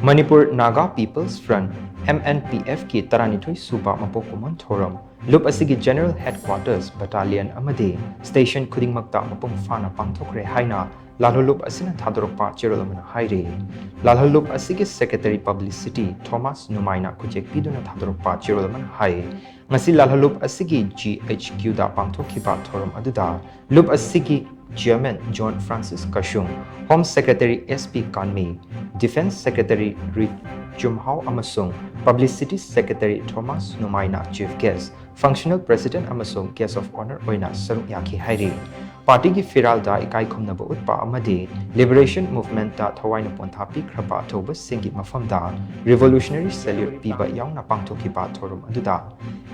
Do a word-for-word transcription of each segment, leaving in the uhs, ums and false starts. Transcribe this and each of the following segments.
Manipur Naga People's Front, M N P F ꯀꯤ ꯇꯔꯥꯅꯤꯊꯣꯏ ꯁꯨꯕ ꯃꯄꯣꯛ ꯀꯨꯝꯑꯣꯟ ꯊꯧꯔꯝ ꯂꯨꯞ ꯑꯁꯤꯒꯤ General Headquarters, Battalion ꯑꯃꯗꯤ Station ꯈꯨꯗꯤꯡꯃꯛꯇ ꯃꯄꯨꯡ ꯐꯥꯅ ꯄꯥꯡꯊꯣꯛꯈ꯭ꯔꯦ ꯍꯥꯏꯅ ꯂꯥꯜꯍꯧꯂꯨꯞ ꯑꯁꯤꯅ ꯊꯥꯗꯣꯔꯛꯄ ꯆꯦꯔꯣꯜ ꯑꯃꯅ ꯍꯥꯏꯔꯤ꯫ ꯂꯥꯜꯍꯧꯂꯨꯞ ꯑꯁꯤꯒꯤ Secretary Publicity Thomas ꯅꯨꯃꯥꯏꯅ ꯈꯨꯠꯌꯦꯛ ꯄꯤꯗꯨꯅ ꯊꯥꯗꯣꯔꯛꯄ ꯆꯦꯔꯣꯜ ꯑꯃꯅ ꯍꯥꯏ, ꯉꯁꯤ ꯂꯥꯜꯍꯧꯂꯨꯞ ꯑꯁꯤꯒꯤ G H Q ꯗ ꯄꯥꯡꯊꯣꯛꯈꯤꯕ ꯊꯧꯔꯝ ꯑꯗꯨꯗ ꯂꯨꯞ ꯑꯁꯤꯒꯤ Chairman John Francis Kashung, Home Secretary S P ꯀꯥꯟꯃꯤ, Defence Secretary ꯔꯤ ꯆꯨꯝꯍꯥꯎ ꯑꯃꯁꯨꯡ Publicity Secretary Thomas ꯅꯨꯃꯥꯏꯅ Chief Guest, Functional President ꯑꯃꯁꯨꯡ Guest of Honour ꯑꯣꯏꯅ ꯁꯔꯨꯛ ꯌꯥꯈꯤ ꯍꯥꯏꯔꯤ꯫ ꯄꯥꯔꯇꯤꯒꯤ ꯐꯤꯔꯥꯜꯗ ꯏꯀꯥꯏ ꯈꯨꯝꯅꯕ ꯎꯠꯄ ꯑꯃꯗꯤ Liberation Movementꯇ ꯊꯋꯥꯏꯅ ꯄꯣꯟꯊꯥ ꯄꯤꯈ꯭ꯔꯕ ꯑꯊꯧꯕꯁꯤꯡꯒꯤ ꯃꯐꯝꯗ Revolutionary Salute ꯄꯤꯕ ꯌꯥꯎꯅ ꯄꯥꯡꯊꯣꯛꯈꯤꯕ ꯊꯧꯔꯝ ꯑꯗꯨꯗ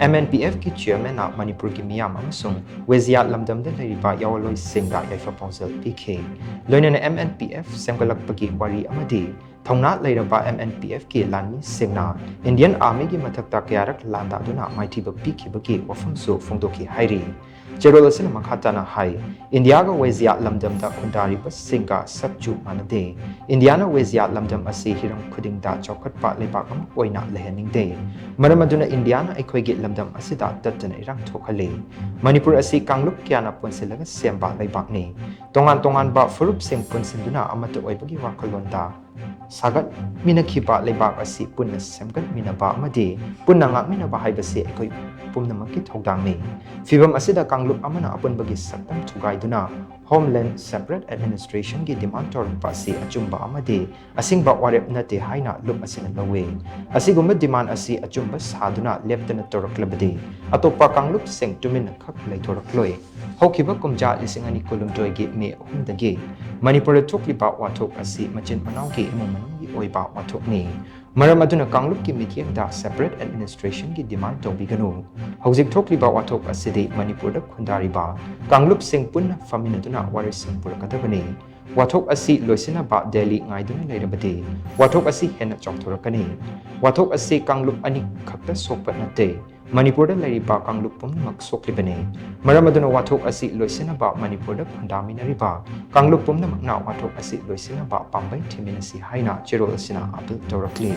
M N P F ꯀꯤ Chairmanꯅ ꯃꯅꯤꯄꯨꯔꯒꯤ ꯃꯤꯌꯥꯝ ꯑꯃꯁꯨꯡ ꯋꯦꯖꯤꯌꯥꯠ ꯂꯝꯗꯝꯗ ꯂꯩꯔꯤꯕ ꯌꯥꯑꯣꯟꯂꯣꯏꯁꯤꯡꯗ ꯌꯥꯏꯐ ꯄꯥꯎꯖꯦꯜ ꯄꯤꯈꯤ꯫ ꯂꯣꯏꯅꯅ M N P F ꯁꯦꯝꯒꯠꯂꯛꯄꯒꯤ ꯋꯥꯔꯤ ꯑꯃꯗꯤ ꯊꯧꯅꯥ ꯂꯩꯔꯕ M N P F ꯀꯤ ꯂꯥꯟꯃꯤꯁꯤꯡꯅ Indian Armyꯒꯤ ꯃꯊꯛꯇ ꯀꯌꯥꯔꯛ ꯂꯥꯟꯗꯥꯗꯨꯅ ꯃꯥꯏꯊꯤꯕ ꯄꯤꯈꯤꯕꯒꯤ ꯋꯥꯐꯝꯁꯨ ꯐꯣꯡꯗꯣꯛꯈꯤ ꯍꯥꯏꯔꯤ꯫ ꯆꯦꯔꯣꯜ ꯑꯁꯤꯅ ꯃꯈꯥ ꯇꯥꯅ ꯍꯥꯏ, ꯏꯟꯗꯤꯌꯥꯒ ꯋꯦꯖꯤꯌꯥ ꯂꯝꯗꯝꯗ ꯈꯨꯟꯗꯥꯔꯤꯕꯁꯤꯡꯒ ꯁꯛ ꯆꯨ ꯃꯥꯟꯅꯗꯦ꯫ ꯏꯟꯗꯤꯌꯥꯅ ꯋꯦꯖꯤꯌꯥ ꯂꯝꯗꯝ ꯑꯁꯤ ꯍꯤꯔꯝ ꯈꯨꯗꯤꯡꯗ ꯆꯥꯎꯈꯠꯄ ꯂꯩꯕꯥꯛ ꯑꯃ ꯑꯣꯏꯅ ꯂꯩꯍꯟꯅꯤꯡꯗꯦ꯫ ꯃꯔꯝ ꯑꯗꯨꯅ ꯏꯟꯗꯤꯌꯥꯅ ꯑꯩꯈꯣꯏꯒꯤ ꯂꯝꯗꯝ ꯑꯁꯤꯗ ꯇꯠꯇꯅ ꯏꯔꯥꯡ ꯊꯣꯛꯍꯜꯂꯤ꯫ ꯃꯅꯤꯄꯨꯔ ꯑꯁꯤ ꯀꯥꯡꯂꯨꯞ ꯀꯌꯥꯅ ꯄꯨꯟꯁꯤꯜꯂꯒ ꯁꯦꯝꯕ ꯂꯩꯕꯥꯛꯅꯤ꯫ ꯇꯣꯉꯥꯟ ꯇꯣꯉꯥꯟꯕ ꯐꯨꯔꯨꯞꯁꯤꯡ ꯄꯨꯟꯁꯤꯟꯗꯨꯅ ꯑꯃꯠꯇ ꯑꯣꯏꯕꯒꯤ ꯋꯥꯈꯜꯂꯣꯟꯗ ꯁꯥꯒꯠꯃꯤꯟꯅꯈꯤꯕ ꯂꯩꯕꯥꯛ ꯑꯁꯤ ꯄꯨꯟꯅ ꯁꯦꯝꯒꯠꯃꯤꯟꯅꯕ ꯑꯃꯗꯤ ꯄꯨꯟꯅ ꯉꯥꯛꯃꯤꯟꯅꯕ ꯍꯥꯏꯕꯁꯤ ꯑꯩꯈꯣꯏ ꯄꯨꯝꯅꯃꯛꯀꯤ ꯊꯧꯗꯥꯡꯅꯤ꯫ ꯐꯤꯚꯝ ꯑꯁꯤꯗ ꯀꯥꯡꯂꯨꯞ ꯑꯃꯅ ꯑꯄꯨꯟꯕꯒꯤ ꯁꯛꯇꯝ ꯊꯨꯒꯥꯏꯗꯨꯅ Homeland Separate Administrationꯒꯤ demand ꯇꯧꯔꯛꯄ ꯑꯁꯤ ꯑꯆꯨꯝꯕ ꯑꯃꯗꯤ ꯑꯁꯦꯡꯕ ꯋꯥꯔꯦꯞ ꯅꯠꯇꯦ ꯍꯥꯏꯅ ꯂꯨꯞ ꯑꯁꯤꯅ ꯂꯧꯏ꯫ ꯑꯁꯤꯒꯨꯝꯕ demand ꯑꯁꯤ ꯑꯆꯨꯝꯕ ꯁꯥꯗꯨꯅ ꯂꯦꯞꯇꯅ ꯇꯧꯔꯛꯂꯕꯗꯤ ꯑꯇꯣꯞꯄ ꯀꯥꯡꯂꯨꯞꯁꯤꯡ ꯇꯨꯃꯤꯟꯅ ꯈꯛ ꯂꯩꯊꯣꯔꯛꯂꯣꯏ꯫ ꯍꯧꯈꯤꯕ ꯀꯨꯝꯖꯥ ꯂꯤꯁꯤꯡ ꯑꯅꯤ ꯀꯨꯟꯍꯨꯝꯗꯣꯏꯒꯤ ꯃꯦ ꯑꯍꯨꯝꯗꯒꯤ ꯃꯅꯤꯄꯨꯔꯗ ꯊꯣꯛꯂꯤꯕ ꯋꯥꯊꯣꯛ ꯑꯁꯤ ꯃꯆꯤꯟ ꯃꯅꯥꯎꯒꯤ ꯏꯃꯨꯡ ꯃꯅꯨꯡꯒꯤ ꯑꯣꯏꯕ ꯋꯥꯊꯣꯛꯅꯤ꯫ ꯃꯔꯝ ꯑꯗꯨꯅ ꯀꯥꯡꯂꯨꯞꯀꯤ ꯃꯤꯠꯌꯦꯡꯗ separate administrationꯒꯤ demand ꯇꯧꯕꯤꯒꯅꯨ꯫ ꯍꯧꯖꯤꯛ ꯊꯣꯛꯂꯤꯕ ꯋꯥꯊꯣꯛ ꯑꯁꯤꯗꯤ ꯃꯅꯤꯄꯨꯔꯗ ꯈꯨꯟꯗꯥꯔꯤꯕ ꯀꯥꯡꯂꯨꯞꯁꯤꯡ ꯄꯨꯟꯅ ꯐꯝꯃꯤꯟꯅꯗꯨꯅ ꯋꯥꯔꯦꯞꯁꯤꯡ ꯄꯨꯔꯛꯀꯗꯕꯅꯤ꯫ ꯋꯥꯊꯣꯛ ꯑꯁꯤ ꯂꯣꯏꯁꯤꯟꯅꯕ ꯗꯦꯜꯂꯤ ꯉꯥꯏꯗꯨꯅ ꯂꯩꯔꯕꯗꯤ ꯋꯥꯊꯣꯛ ꯑꯁꯤ ꯍꯦꯟꯅ ꯆꯥꯎꯊꯣꯔꯛꯀꯅꯤ꯫ ꯋꯥꯊꯣꯛ ꯑꯁꯤ ꯀꯥꯡꯂꯨꯞ ꯑꯅꯤ ꯈꯛꯇ ꯁꯣꯛꯄ ꯅꯠꯇꯦ꯫ ꯃꯅꯤꯄꯨꯔꯗ ꯂꯩꯔꯤꯕ ꯀꯥꯡꯂꯨꯞ ꯄꯨꯝꯅꯃꯛ ꯁꯣꯛꯂꯤꯕꯅꯤ꯫ ꯃꯔꯝ ꯑꯗꯨꯅ ꯋꯥꯊꯣꯛ ꯑꯁꯤ ꯂꯣꯏꯁꯤꯟꯅꯕ ꯃꯅꯤꯄꯨꯔꯗ ꯈꯨꯟꯗꯥꯃꯤꯟꯅꯔꯤꯕ ꯀꯥꯡꯂꯨꯞ ꯄꯨꯝꯅꯃꯛꯅ ꯋꯥꯊꯣꯛ ꯑꯁꯤ ꯂꯣꯏꯁꯤꯟꯅꯕ ꯄꯥꯝꯕꯩ ꯊꯤꯃꯤꯟꯅꯁꯤ ꯍꯥꯏꯅ ꯆꯦꯔꯣꯜ ꯑꯁꯤꯅ ꯑꯥꯄꯤꯜ ꯇꯧꯔꯛꯂꯤ꯫